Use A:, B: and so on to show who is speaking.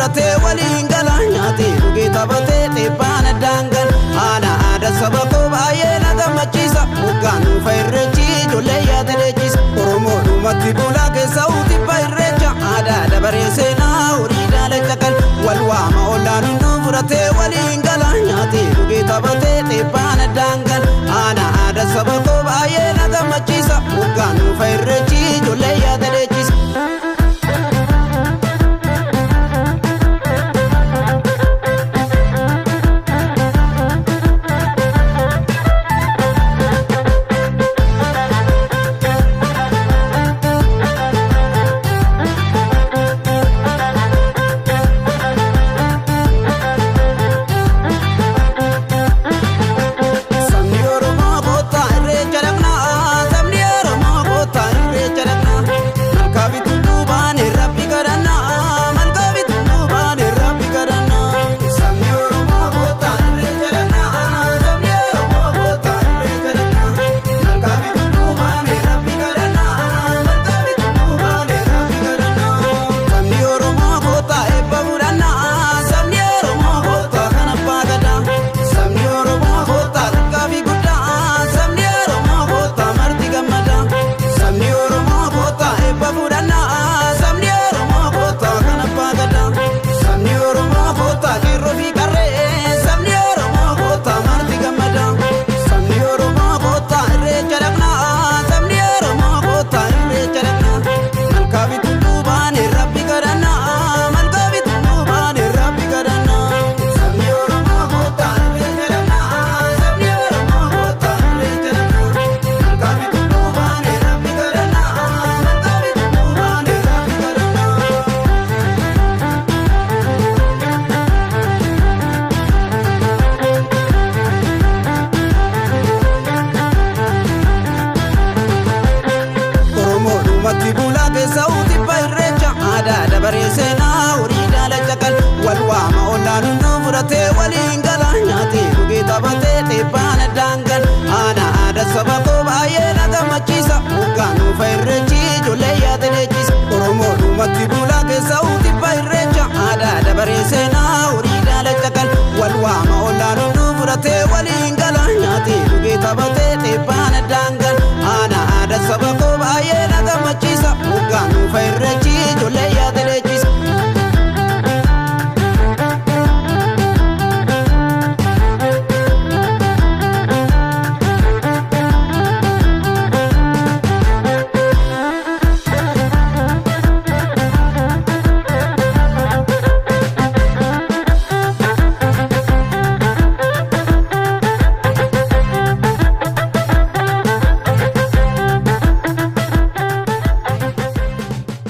A: Fudhatee waliin gala nyaatee dhugee taphatee xeephaan addaan gala. Haala aadaa saba koo baay'ee na gammachiisa. Hoggaan dhufa irreechi ijoollee yaada leenjisa. Oromoo dhumatti bulaa keessa utibba irreecha. Aadaa dabaree seenaa horii daalacha kan wal waama ollaan hunduu fudhatee waliin gala nyaatee dhugee taphatee xeephaan addaan gala. Haala aadaa saba koo baay'ee na gammachiisa. Hoggaan dhufa irreechi ijoollee yaada leenjisa. Sabni Oromoo kottaa irreecha dhaqnaa. Sabni Oromoo kottaa irreecha dhaqnaa. Malkaa bituu baane rabbi kadhannaa. Malkaa bituu baane rabbi kadhannaa. Sabni Oromoo kottaa irreecha dhaqnaa. Sabni Oromoo kottaa irreecha dhaqnaa. Malkaa bituu baane rabbi kadhannaa. Malkaa bituu baane rabbi kadhannaa. Sabni Oromoo kottaa eebba fudhannaa. Sabni Oromoo kottaa kan abbaa gadaa. Sabni Oromoo kottaa xiqqaa fi guddaa. Sabni Oromoo kottaa marti gammadaa. Sabni Oromoo kottaa eebba fudhannaa. Sabni Oromoo kottaa kan abbaa gadaa. Sabni Oromoo kottaa qeerroo fi qarree. Sabni Oromoo kottaa marti gammadaa. Sabni Oromoo kottaa irreecha dhaqnaa. Sabni Oromoo kottaa irreecha dhaqnaa. Malkaa bituu baane rabbi kadhannaa. Malkaa bituu baane rabbi kadhannaa. Sabni Oromoo kottaa irreecha dhaqnaa. Sabni Oromoo kottaa irreecha dhaqnaa. Malkaa bituu baane rabbi kadhannaa. Malkaa bituu baane rabbi kadhannaa. Oromoo dhumatti bulaa keessa utibba irreecha. Aadaa dabaree seenaa horii daalacha kan wal waama ollaan hunduu fudhatee waliin.